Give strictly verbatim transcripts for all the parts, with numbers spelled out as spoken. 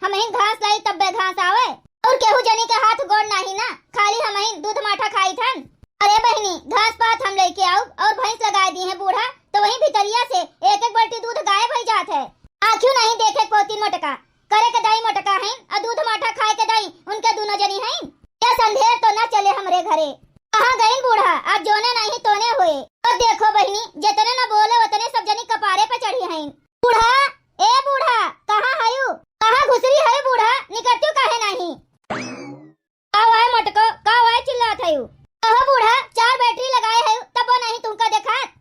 हमहिन घास लाई तब्बे घास आवे। और केहू जनी के हाथ गोड़ नाही ना, खाली हमहिन दूध माठा खाई थन। अरे बहिनी, घास पात हम लेके आउब और भैंस लगाए दी है बूढ़ा, तो वहीं भितरिया से एक एक बाल्टी दूध गायब भई जात है। आँखियों नहीं देखे पोती मोटका, करे के दाई मोटका हैं, और दूध माठा खाए के दाई उनके दोनों जनी हैं। या संधेर तो ना चले हमरे घरे। कहाँ गइन बूढ़ा, आज जोने नहीं तोने होए। और देखो बहिनी, जितने न बोले उतने सब जनी कपारे पे चढ़ी हैं। बूढ़ा, ए बूढ़ा, कहाँ हयू? कहाँ घुसरी हयू बूढ़ा, निकरत्यू काहे नहीं? का वाय मोटको, का वाय चिल्लात हयू? कहो बूढ़ा, चार बैटरी लगाए हयू, तबो नहीं तुमका देखात।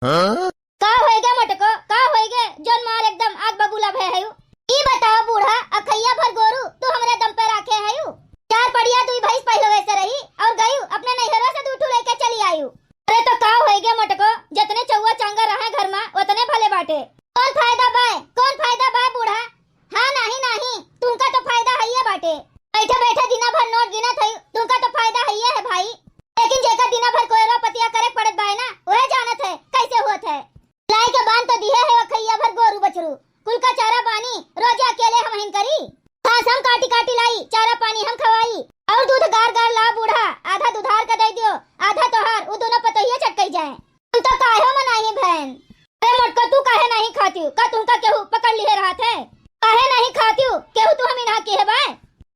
हाँ? का होइगे मोटको, का होइगे? जोन मार एकदम आग बबूला भय हयू। ई बताओ बूढ़ा, अखैया भर गोरू तू हमरे दम पे राखे हयू। चार पड़िया दुई भैंस पहिलवे से रही और गयू अपने नैहरों से दू ठू लेके चली आयू। अरे तो का होइगे मोटको, जतने चौवा चांगर रहे घर मा, ओतने भले बाटे। कौन फायदा बाय, कौन फायदा बाय बूढ़ा? हाँ, नाही, नाही, तुमका तो फायदा हइये बाटे। बैठे, बैठे दिना भर नोट गिनत हई, तुमका तो फायदा हइये है भाई। लेकिन जेका दिना भर कोयरो पतिया करे पड़त बाय ना, वह जानत है, कैसे होत है। लाई के बांध तो दिहे है, वो खैया भर गोरू बछरू। कुल का चारा पानी रोजे अकेले हमहिन करी। घास हम काटी, काटी लाई, चारा पानी हम खवाई। और दूध गार, गार ला बूढ़ा, आधा दुधार का दे दियो, आधा तोहार, उ दोनों पतोहिया चटकई जाए। हम तो काहे मनाई बहन। अरे मोटको, तू काहे नहीं खातियो? का तुमका केहू पकड़ लिहे रहत है? काहे नहीं खातियो? केहू तू हमी ना किहे बाय?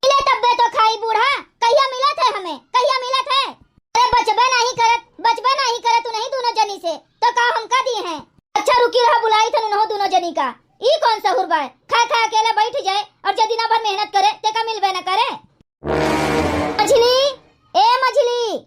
मिले तब्बे तो खाई बूढ़ा, कहिया मिलत है हमें, कहिया मिलत है? अरे बचबे नहीं करत, बचबे नहीं करत तू नहीं दोनों जनी से, तो का हमका दी है? अच्छा रुकी रहा, बुलाई थन उन्हों दोनों जनी का। ई कौन सहूर बाय? खाए खाए अकेले बैठ जाए और जे दिना भर मेहनत करे, तेका मिलबे न करे। मझली, ए मझली।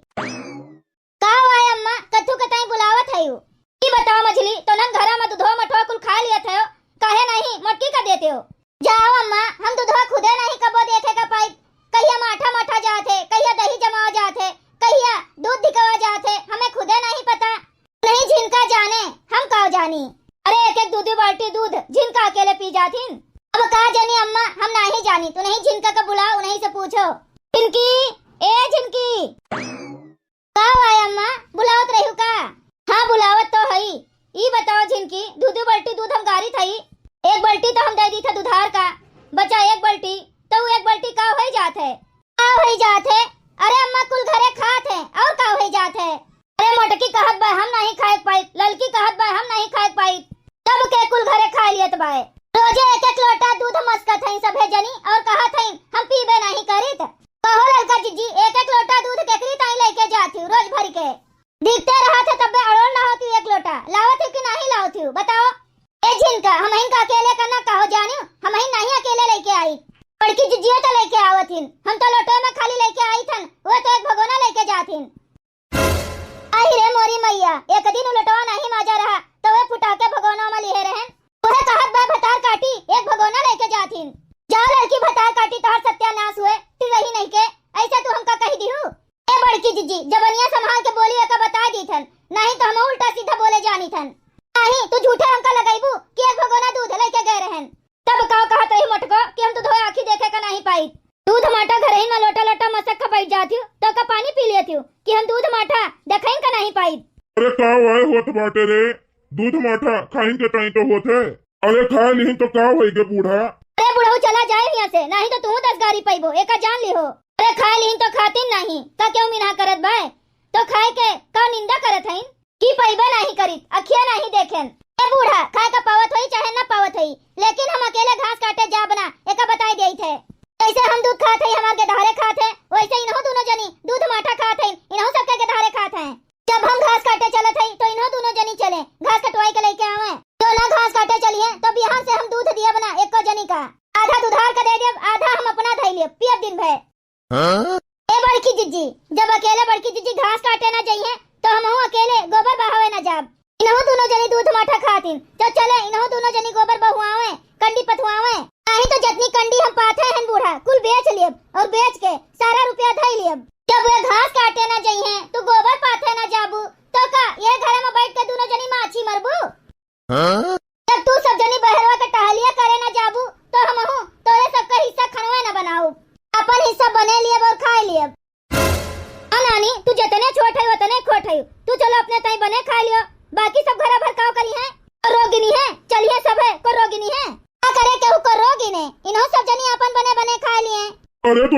का हुआ है अम्मा, कथू के ताई बुलावत हयू? ई बताओ मझली, तोनन घरा में दुधवा मठवा कुल खा लियत हयो, काहे नहीं मोटकी का देते हो? जाओ अम्मा, हम दुधवा खुदे नहीं कबो देखे का पाइब। कहिया माठा माठा जात है, कहिया दही जमावा जात है, कहिया दूध धिकवा जात है, हमें खुदे नहीं पता। नहीं झिनका जाने, हम का जानी। अरे एक एक दू दू बाल्टी दूध झिनका अकेले पी जाथिन। अब का जानी अम्मा, हम नहीं जानी, तू नहीं झिनका का बुलाओ, उन्हीं से पूछो। झिनकी, ए झिनकी। का हुआ है अम्मा, बुलावत रही का? हाँ, बुलावत तो हई। ई बताओ झिनकी, दू दू बाल्टी दूध हम गारी थई, एक बाल्टी तो हम दे दी था दुधार का, बचा एक बाल्टी, तो उ एक बाल्टी का होई जात है? का होई जात है? अरे अम्मा, कुल घरे खात है, और का होई जात है? अरे मोटकी कहत बा हम नहीं खाए पाई, ललकी कहत बा हम नहीं खाए पाई, तब के कुल घरे खा लियत बाए। रोजे एक एक लोटा दूध मस्कत हई सभे जनी और कहत हई हम पीबे नहीं करित। कहो ललका जिज्जी, एक एक लोटा दूध केकरी ताई लेके जात हूँ रोज भर के? दिखते रहत है तब्बे अड़ोल ना होती एक लोटा, लावत हूँ कि नहीं लावत हूँ, बताओ। ए झिनका, हमहिन का अकेले का ना कहो जानियो, हमहिन नहीं अकेले लेके आई। बड़की जिज्जियो तो लेके आवत हिन, हम तो लोटे में खाली लेके आई थन, वो तो एक भगोना लेके जात हिन। आई रे मोरी मैया, एक दिन उ लोटवा नहीं माजा रहा, तो वे फुटा के भगोना में लिहे रहन। उहे कहत बा भतार काटी, एक भगोना लेके जात हिन। जा लड़की भतार काटी, तोहर सत्यानाश हुए, फिर रही नहीं के, ऐसे तू हमका कही दिहू। ए बड़की जिज्जी, जबनिया संभाल के बोली, एका बता दी थन, नहीं तो हम उल्टा सीधा बोले जानी थन। नहीं, तू झूठे हमका लगैबू कि एक भगोना दूध लेके गए रहन। तब का कहत रही मोटको कि हम तो धोए आँखी देखे का नहीं पाई। दूध माठा घरहिन में लोटा लोटा मसक खा बैठ जात हूँ, तो का पानी पी लेत हूँ कि हम दूध माठा देखइन का नहीं पाई। अरे का वाय होत बाटे रे, दूध माठा खाइन के ताई तो होत है। अरे खा लिहिन तो का होई गे बूढ़ा? अरे बुढ़ऊ चला जाए यहाँ से, नहीं तो तू दस गारी पैबो, एका जान लिहो। अरे खा लिहिन तो खातिन नहीं, का क्यों मिनहा करत बाय? तो खाए के का निंदा करत हइन? की पैबे नहीं करित, अखिया नहीं देखेन। ए बूढ़ा, खाए का पावत होई चाहे न पावत होई, लेकिन हम अकेले घास काटे जाब ना, एका बताई देइत है। जैसे हम दूध खात हई, हमार गेदहरे खात है, वैसे इन्हों दोनों जनी दूध माठा खात हई, इन्हों सबके गेदहरे खात हैं। जब हम घास काटे चलत हई, तो इन्हों दोनों जनी चले, घास कटवाई के लेके आवे। तो ना घास काटे चलिए, तो बिहान से हम दूध दियब ना एको जनी का। आधा दुधार का दे देब, आधा हम अपना धई लेब, पियब दिन भर। हाँ? ए बड़की जिज्जी, जब अकेले बड़की जिज्जी घास काटे ना जइहे, तो हमहू अकेले गोबर बहावे ना जाब। इन्हों दोनों जनी दूध माठा खातिन, तो चले इन्हों दोनों जनी गोबर बहुआवे, कंडी पथुआवे। नहीं तो जतनी कंडी हम पाथे हन बूढ़ा, कुल बेच लेब और बेच के सारा रुपया धई लेब। जब वे घास काटे ना जइहे, तू गोबर पाथे ना जाबू, तो का ये घरे में बैठ के दोनों जनी माछी मरबू? हाँ? जब तू सब जनी बहरवा के टहलिया करे ना जाबू, तो हमहू तोरे सबके हिस्सा खनवे ना बनाऊ। अपन हिस्सा बने लियब और खाए लियब। हाँ नानी, तू जितने छोट है उतने खोट है। तू चलो अपने ताई बने खा लियो, बाकी सब घरा भर काव करी है। को रोगिनी है, चलिए सब है, को रोगिनी है। का करे केहू को रोगिनी? इन्हों सब जनी अपन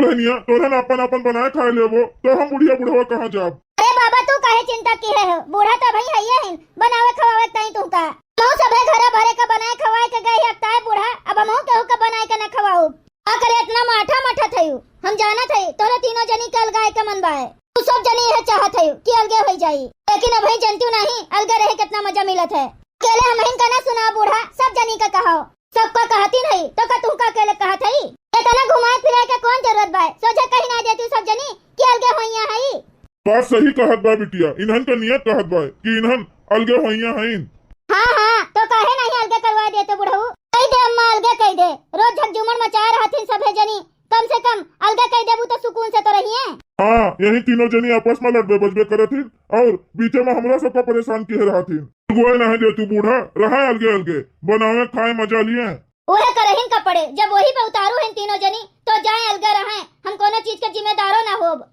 बहनिया, तोहन आपन आपन बनाए खाए लेबो, तो हम बुढ़िया बुढ़वा कहाँ जाब? अरे बाबा, तू काहे चिंता किहे हो? बूढ़ा तो अबहीं हइये हिन, बनावे खवावे ताई तू का। हमहू सभे घरे भरे का बनाए खवाए के गए ही अकताए बूढ़ा, अब हमहू केहू का बनाए के न खवाउब। का करे इतना माठा मठत हयू? हम जानत हई तोहरे तीनों जनी के अलगाए के मन बाए। तू सब जनी यह चाहत हयू कि अलगे होई जाई, लेकिन अबहीं जनतिउ नहीं अलगे रहे कितना मजा मिलत है। अकेले हमहिन का ना सुना बूढ़ा, सब जनी का कहो। सबका कहतिन हई, तो का तू का अकेले कहत हई? इतना घुमाए फिराए के कौन जरूरत बाए? सोझे कही ना देती सब जनी कि अलगे होइया हई। बात सही कहत बा बिटिया, इन्हन का नियत कहत बा कि इन्हन अलगे होइया हईन। हाँ, हाँ, तो काहे नहीं अलगे करवा देते बुढ़ऊ? कही दे अम्मा, अलगे कही दे। रोज झकझुमर मचाए रहथिन सभे जनी, कम से कम अलगे कही देबू तो सुकून से तो रहिए। हाँ, यही तीनों जनी आपस में लड़बे बजबे करत हिन और बीचे में हमरा सबका परेशान किहे रहथिन। अलगुए नहीं देतू बूढ़ा, रहे अलगे अलगे, बनावे खाए मजा लिए। उहे करहिन का पड़े, जब वही पे उतारू हैं तीनों जनी, तो जाए अलगे रहें, हम कोनो चीज के जिम्मेदारो ना होब।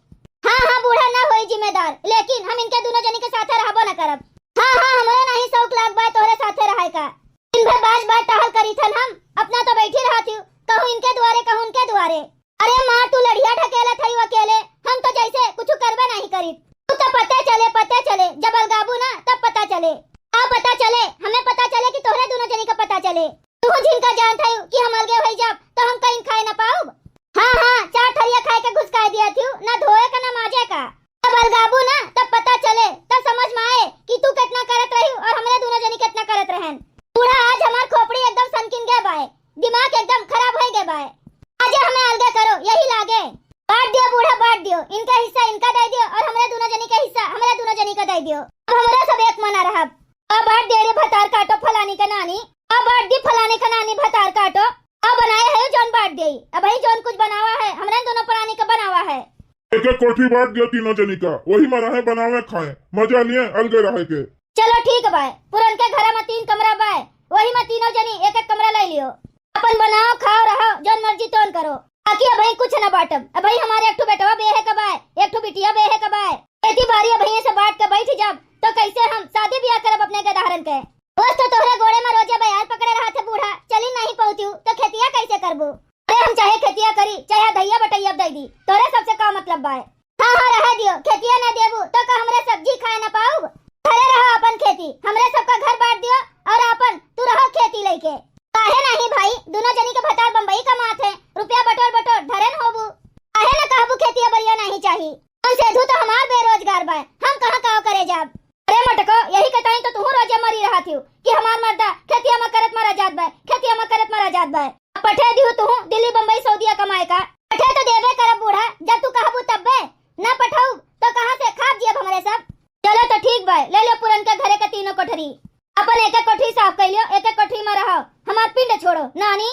हाँ, हाँ, बूढ़ा ना होई जिम्मेदार, लेकिन हम इनके दोनों जनी के साथे रहबो ना करब। हाँ, हाँ, हमरो नहीं शौक लाग बाय तोहरे साथे रहे का। दिन भर बाज बाज टहल करी थन हम, अपना तो बैठी रहत हूँ, कहूँ इनके दुआरे, कहूँ उनके दुआरे। अरे माँ, तू लड़िया ढकेलत हई अकेले, हम तो जैसे कुछ करबे नहीं करी। तू तो पते चले, पते चले, जब अलगाबू ना, तब पता चले। का पता चले? हमें पता चले कि तोहरे दोनों जनी का पता चले? तू जिनका जानत हऊ कि हम अलगे होई जाब, तो हम कहीं खाए न पाउब। हाँ, हाँ, चार थरिया खाए के घुसकाए दिया थी, ना धोए का, ना माजे का। जब अलगाबू ना, तब पता चले, तब समझ में आए कि तू कितना करत रही और हमरे दोनों जनी कितना करत रहन। बूढ़ा, आज हमार खोपड़ी एकदम सनकिन गए बाय, दिमाग एकदम खराब हो गए बाय। आज हमें अलगे करो, यही लागे। बांट दियो बूढ़ा, बांट दियो, इनका हिस्सा इनका दे दियो और हमरे दोनों जनी का हिस्सा हमरे दोनों जनी का दे दियो। अब हमरे सब एक मना रहब। अब बांट दे रे भतार काटो फलानी का नानी, अब बांट दी फलाने का नानी भतार काटो। अब बनाए है जौन बांट दे, अब ही जौन कुछ बनावा है हमरे दोनों प्राणी का बनावा है। एक एक कोठरी बांट दियो तीनों जनी का, वही में रहे बनावे खाए, मजा लिए अलगे रहे के। चलो ठीक बाय, पुरन के घर में तीन कमरा बाय, वही में तीनों जनी एक एक कमरा ले लियो। अपन बनाओ, खाओ, रहो, जौन मर्जी तौन करो। बाकी अबहीं कुछ न बाटब। अबहीं हमारे एक ठो बेटवा बेहे क बाय, एक ठो बिटिया बेहे क बाय। खेती बारी अबहीं से बांट के बैठ जाब, तो कैसे हम शादी ब्याह करब अपने गदहरन के? रोज तो तोहरे गोड़े में रोजे बयार पकड़े रहत है बूढ़ा, चली नहीं पहुँचू, तो खेतिया कैसे करबू? अरे हम चाहे खेतिया करी, चाहे धैया बटैया दे दी, तोरे सबसे का मतलब बाय? हाँ, हाँ, रहे दियो, खेतिया ना देबू, तो का हमरे सब्जी खाए ना पाउब? घरे रहो अपन खेती, हमरे सबका घर बांट दियो, और अपन तू रहो खेती लेके। काहे नहीं भाई, दोनों जनी के भतार बम्बई कमात है, रुपया बटोर बटोर धरेन होबू। काहे ना कहबू खेतिया बरिया नहीं चाही? हम सेधू तो हमार बेरोजगार बा, हम कहाँ काव करे जाब? अरे मटको, यही के ताई तो तुहू रोजे मरी रहत हियो कि हमार मर्दा खेतिया में करत मरा जात बा, खेतिया में करत मरा जात बा। अब पठे दिहू तुहू दिल्ली बम्बई सऊदिया कमाए का। पठे तो देबे करब बूढ़ा, जब तू कहबू तब्बे। ना पठाऊ तो कहाँ से खाब जियब हमरे सब? चलो तो ठीक बा, ले लो पुरन के घरे के तीनों कोठरी। अपन एक एक कोठरी साफ कर लियो, एक एक कोठरी में रहो, हमार पिंड छोड़ो नानी।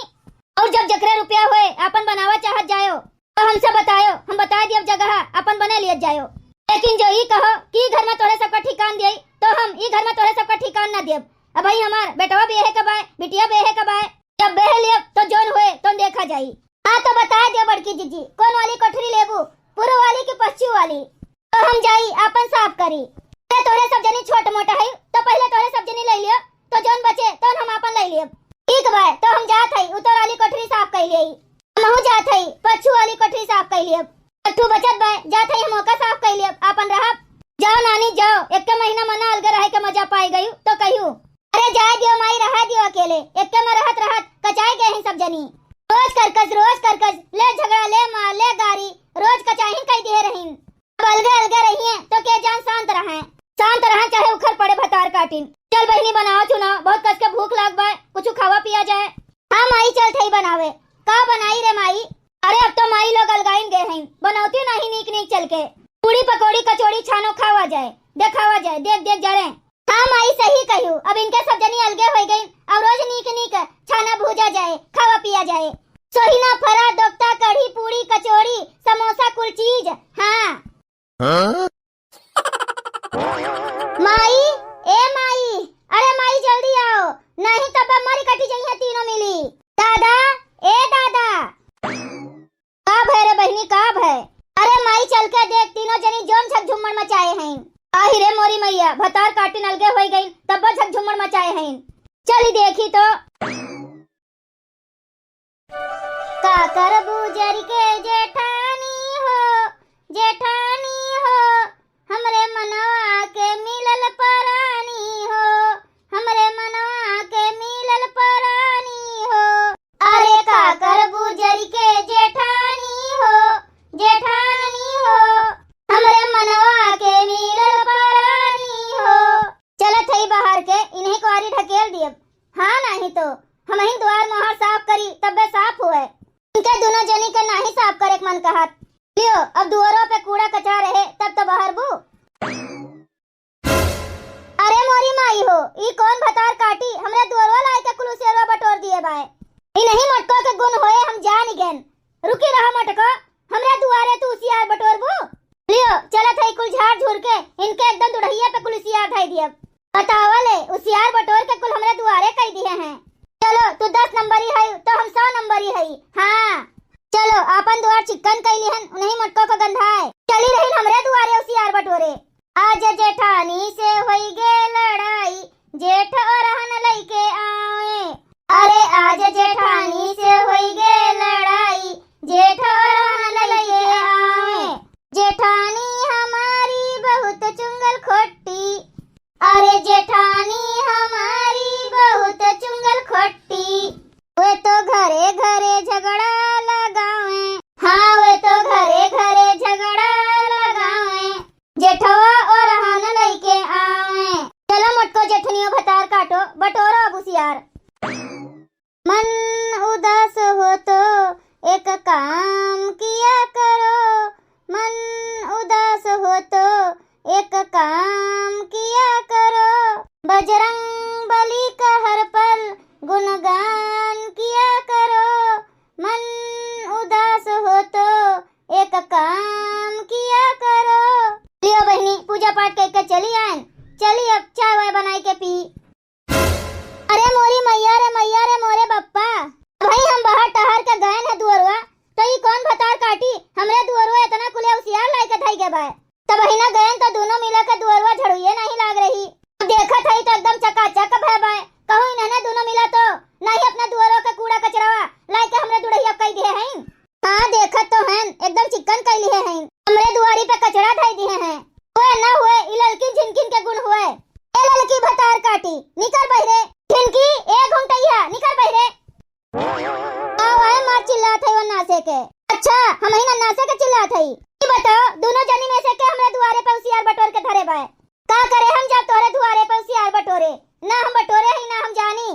और जब जकरे रुपया होए, अपन बनावा चाहत जायो, तो हमसे बतायो, हम बता दियब जगह, अपन बने लियत जायो। लेकिन जो ई कहो कि घर में तोहरे सबका ठिकान दिए, तो हम ई घर में तोहरे सबका ठिकान ना दियब। अब भाई हमार बेटवा बेहे के बाय, बिटिया बेहे के बाय, जब बेहे लियब तो जौन होए तो देखा जाई। हाँ तो बता दियो बड़की जीजी, कौन वाली कोठरी लेबू, पूर्व वाली कि पश्चिम वाली? तो हम जाई आपन साफ करी। अरे तोहरे सब जनी छोट मोट है, तो पहले तोहरे सब जनी ले लियो, तो जौन बचे तौन हम आपन ले लियब। ठीक बाय, तो हम जात हई, उतर वाली कोठरी साफ कर लियई। हमहू जात हई, पच्छू वाली कोठरी साफ कर लियब। पट्ठू बचत बाय, जात हई, हम ओका साफ कर लियब, आपन रहब। जाओ नानी जाओ, एक महीना मना अलगे रहे के मजा पाए गयू, तो कहियो। अरे जाए दियो माई, रहा दियो अकेले, एक में रहत रहत कचाए गए हैं सब जनी। रोज करकस, रोज करकस, ले झगड़ा, ले मार, ले गारी, रोज कचाही कह दिए रहीन। अब अलगे अलगे रहिए तो के जान शांत रहे, शांत रहे चाहे उखर पड़े भतार काटिन। चल बहिनी बनाओ चुनाव, बहुत कस के भूख लाग बाय, कुछ खावा पिया जाए। हाँ माई चल थई बनावे, का बनाई रे माई? अरे अब तो माई लोग अलगाइन गए हैं, बनौती नहीं नीक नीक चल के। पूड़ी पकौड़ी कचौड़ी छानो खावा जाए, देखावा जाए, देख देख जरे। हाँ माई सही कहियो, अब इनके सब जनी अलगे हो गई, अब रोज नीक नीक छाना भूजा जाए, खावा पिया जाए। सोहिना फरा दोक्ता कढ़ी पूड़ी कचौड़ी समोसा कुल चीज। हाँ। हाँ? माई, ए माई, अरे माई जल्दी आओ, नहीं तब मरी कटी जइहे तीनों मिली। दादा, ए दादा। का भय रे बहिनी, का भय? अरे माई चल के देख, तीनों जनी जोन झकझुम्मड़ मचाए हैं। आही रे मोरी मैया, भतार काटिन अलगे होई गई, तब झकझुम्मड़ मचाए हैं। चली देखी तो। का करबू जरि के जेठानी, के इन्हीं को आरी ढकेल दियब। हाँ, नाहीं तो हमहिन द्वार मोहार साफ करी, तब्बे साफ हुए। इनके दुनो जनी के नाहीं साफ करे के मन कहत। लियो, अब दुआरो पे कूड़ा कचरा रहे, तब तो बहरबू। अरे मोरी माई हो, ई कौन भतार काटी, हमरे दुआरो लाइके कुल उसियरवा बटोर दिए बाए। इन्हीं मोटको के गुण होए, हम जान गेन। रुकी रहा मोटको, हमरे दुआरे तू उसियार बटोरबू? लियो, चलत है कुल झाड़ झूर के, इनके एकदम दुढ़हिया पे कुल उसियार धई दियब। बतावा ले, उसियार बटोर के कुल हमरे दुआरे कई दिए हैं। चलो, तू दस नंबरी है, तो हम सौ नंबरी है। हाँ, चलो, आपन दुआर चिक्कन कई लिहन, उन्हीं मोटको को गंधाए। चली रही हमरे दुआरे उसियार बटोरे। आज जेठानी से होई गे लड़ाई, जेठ ओरहन लइके आवे। अरे आज जेठानी से होई गे लड़ाई, जेठ ओरहन लइके आवे। जेठानी हमारी बहुत चुंगल खोटी, अरे जेठानी हमारी बहुत चुंगल खोटी। वे तो घरे घरे झगड़ा लगावे, हाँ वे तो घरे घरे झगड़ा लगावे। जेठवा ओरहन लइके आवे। चलो मोटको जेठनियो भतार काटो, बटोरो अब उसियार। मन उदास हो तो एक काम किया करो, मन उदास हो तो एक काम किया करो। बजरंग बली का हर पल गुणगान किया करो, मन उदास हो तो एक काम किया करो। लियो बहिनी, पूजा पाठ कइके चली आएन। चली अब चाय वाय बनाई के पी। अरे मोरी मैया रे मैया रे मोरे बप्पा, भाई हम बाहर टहर के गएन है दुअरवा, तो ई कौन भतार काटी हमरे दुअरवा इतना कुले उसियार लाइके धई गे बाय। तब बहिना गएन तो दुनो मिला के दुअरवा झड़ुइये नाहीं लाग रही। अब देखत हई तो एकदम चकाचक भय बाय। कहूँ इन्हने दुनो मिला तो नाहीं अपना दुअरवा के कूड़ा कचरावा लाइके हमरे दुड़हिया कई दिए हैं। हाँ, देखत तो हन, एकदम चिक्कन कई लिहे हैं। हमरे दुआरी पे कचरा धई दिहे हैं। हुए न हुए, ई ललकी झिनकिन के गुण हुए। ए ललकी भतार काटी, निकर बहिरे। झिनकी, ए घुंघटइया, निकर बहिरे। आओ, आए मार चिल्लात है वो नासे के। अच्छा, हमही ना नासे के चिल्लात है। ई बताओ, दुनो जनी में से के हमरे दुआरे पे उसियार बटोर के धरे बाय? का करे हम जा तोहरे दुआरे पे उसियार बटोरे? ना हम बटोरे हई, ना हम जानी।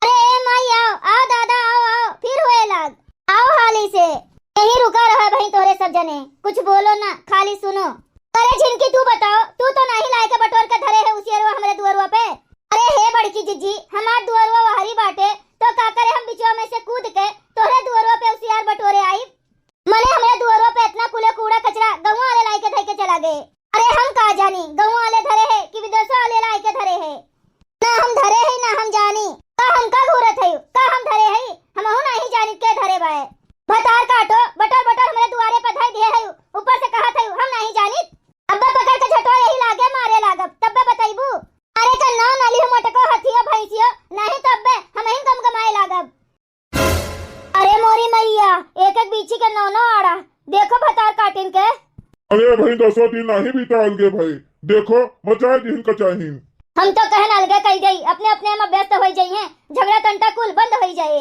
अरे ए माई, आओ, आओ दादा, आओ, आओ, फिर होए लाग। आओ हाली से। यहीं रुका रहा भाई तोहरे सब जने, कुछ बोलो ना, खाली सुनो। अरे झिनकी, तू बताओ, तू तो नाहीं लाइके बटोर के धरे है उसियरवा हमरे दुअरवा पे। अरे हे बड़की जिज्जी, हमार दुअरवा वहरी बाटे, तो का करे हम बिचवा में से कूद के तोहरे दुअरवा पे उसियार बटोरे आइब? मने हमरे दुअरवा पे इतना कुले कूड़ा कचरा गौवा वाले लाइके धइके चला गए। अरे हम का जानी, गौवा वाले धरे है कि विदेशवा वाले लाइके धरे है? ना हम धरे हई, ना हम जानी। का हमका घूरत हई, का हम धरे हई? हमहू नाहीं जानी के धरे बाय। भतार काटो, बटर बटर हमरे दुआरे पर धई दिए हई, ऊपर से कहत हई हम नाहीं जानित। अब्बे पकड़ के झटवा यही लागे मारे लागब, तब्बे बतइबू। अरे का नाव ना लिहो मोटको हथियो भैंसियो, नाहीं तो अब्बे हमहिन गमगमाए लागब। अरे मोरी मैया, एक एक बीछी के नौ नौ आड़ा। देखो भतार काटिन के। अरे भाई, दसो दिन नाहीं बिताल गे भाई, देखो मचाए दिहिन कचाहिन। हम तो कहन अलगे कह गई, अपने अपने में व्यस्त होई जाई हैं, झगड़ा तंटा कुल बंद होई जाए।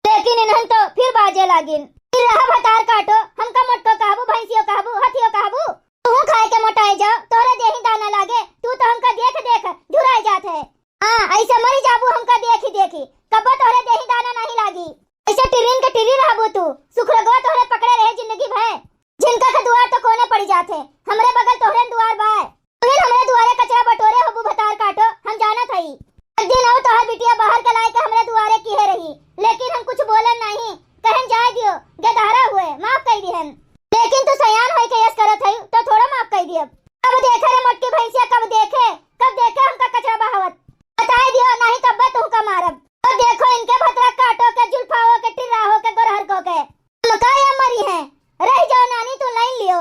लेकिन इन्हन तो फिर बाजे लागिन। फिर रहा भतार काटो, हमका मोटको कहबू, भैंसियो कहबू, हथियो कहबू। तू खाए के मोटाए जाओ, तोहरे देही दाना लागे, तू तो हमका देख देख झुराए जात है। हाँ, ऐसे मरी जाबू हमका देखी देखी, कब्बो तोहरे देही दाना नाहीं लागी। ऐसे टिरिन के टिरी रहबू तू, सुखरगवा तोहरे पकड़े रहे जिंदगी भर। जिनका के दुआर तो कोने पड़ी जात है, हमरे बगल तोहरे दुआर बाय। तुहिन हमरे दुआरे कचरा बटोरे होबू भतार काटो, हम जानत हई। एक दिन अउ तोहर बिटिया बाहर के लाए के हमरे दुआरे किहे रही, लेकिन हम कुछ बोलन नाहीं, कहन जाए दियो, गेदहरा हुए, माफ कई दिहन। लेकिन तू सयान होई के यस करत हई, तो थोड़ा माफ कई दियब। कब देखे रे मोटकी भैंसिया, कब देखे, कब देखे हमका कचरा बहावत? बताए दियो, नाहीं तब्बे तुमका मारब। तो देखो इनके भतरा काटो के, जुल्फाओ के, टिर्राहो के, गोरहरको के। हमका ये मरी हैं, रह जाओ नानी, तू लाइन लियो।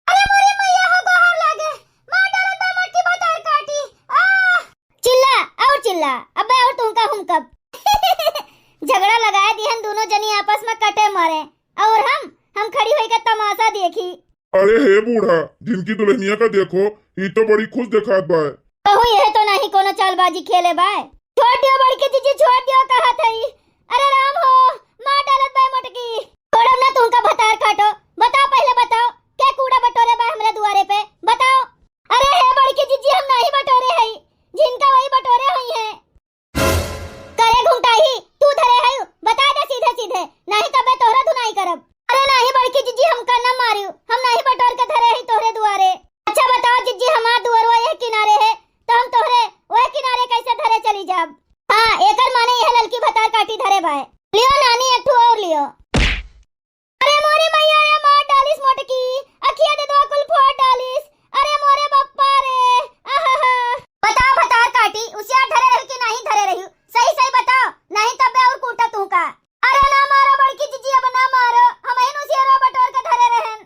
अरे मोरी मैया हो, गोहर लागे, मार डालत बा मोटकी भतार काटी। आह! चिल्ला, और चिल्ला, अबे और तुमका हुमकब। झगड़ा लगाए दिहन दोनों जनी आपस में कटे मारे, और हम, हम खड़ी होई के तमाशा देखी। अरे हे बूढ़ा, जिनकी दुल्हनिया का देखो, ई तो बड़ी खुश देखात बाय। कहूँ यह तो नहीं कोनो चालबाजी खेले बाय। छोड़ दियो बड़की जीजी, छोड़ दियो कहत हई। अरे राम हो, मार डालत बाय मोटकी। छोड़ब ना तुमका भतार काटो। बताओ पहले बताओ, के कूड़ा बटोरे बाय हमरे दुआरे पे? बताओ। अरे हे बड़की जिज्जी, हम नाही बटोरे हई, जिनका वही बटोरे होइहैं। करे घुंघटाही, तू धरे हयू, बताइ दे सीधे सीधे, नाही तबे तोहरा धुनाई करब। अरे नाही बड़की जिज्जी, हमका न मारियो, हम नाही बटोर के धरे हई तोहरे दुआरे। अच्छा बताओ जिज्जी, हमार दुअरवा यह किनारे है, तो हम तोहरे वह किनारे कैसे धरे चली जाब? हाँ, एकर माने यह ललकी भतार काटी धरे बाय। लियो नानी, एक ठो और लियो। अरे मोरी मैया रे, मार डालिस मोटकी, अखिया दे दो कुल फोड़ डालिस। अरे मोरे बप्पा रे, आहा। बताओ भतार काटी, उसियार धरे रही कि नाही धरे रही? सही सही बताओ, नाही तबे और कूटा तू का। अरे ना मारो बड़की जिज्जी, अब ना मारो, हमहिन उसियारवा बटोर के धरे रहन।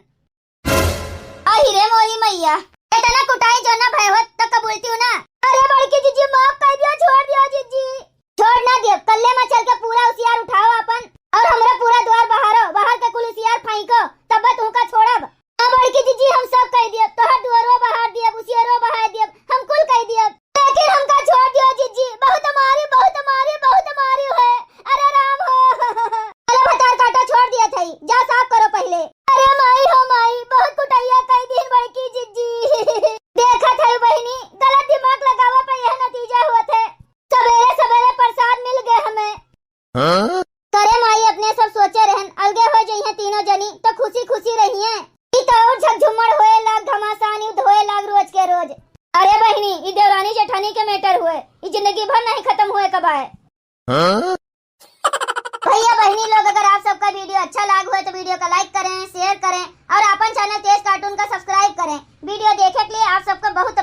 अहि रे मोरी मैया, इतना कुटाई जो ना भय होत तो कबूलती हूँ ना। अरे बड़की जिज्जी, माफ कर दियो, छोड़ दियो जिज्जी। छोड़ ना दियो, कल्ले में चल के पूरा उसियार उठाओ अपन, और हमरा पूरा द्वार बहारो, बाहर के कुल उसियार फेंको, तब तुमका छोड़ब। हाँ बड़की जिज्जी, हम सब कह दियो, तोहर दुआरो बहार दियो, उसियारो बहार दियो, हम कुल कह दियो, लेकिन हमका छोड़ दियो जिज्जी, बहुत मारी, बहुत मारी, बहुत मारी है। अरे राम हो। चलो भतार काटा, छोड़ दिया थई, जा साफ करो पहले। अरे माई हो माई, बहुत कुटैया कई दिन बड़की जिज्जी। देखत है बहिनी, गलत दिमाग लगावा पे यह नतीजा होत है। सबेरे सबेरे प्रसाद मिल गए हमें। हाँ? करे माई, अपने सब सोचे रहन, अलगे हो जइहे तीनों जनी तो खुशी खुशी रहिए। ई तो और झकझुमड़ होए लाग, घमासान युद्ध होए लाग रोज के रोज। अरे बहिनी, ई देवरानी जेठानी के मैटर हुए, ई जिंदगी भर नहीं खत्म हुए कबाए। हाँ? भैया बहिनी लोग, अगर आप सबका वीडियो अच्छा लाग हुए तो वीडियो का लाइक करें, शेयर करें और अपन चैनल तेज कार्टून का सब्सक्राइब करें। वीडियो देखे के लिए आप सबका बहुत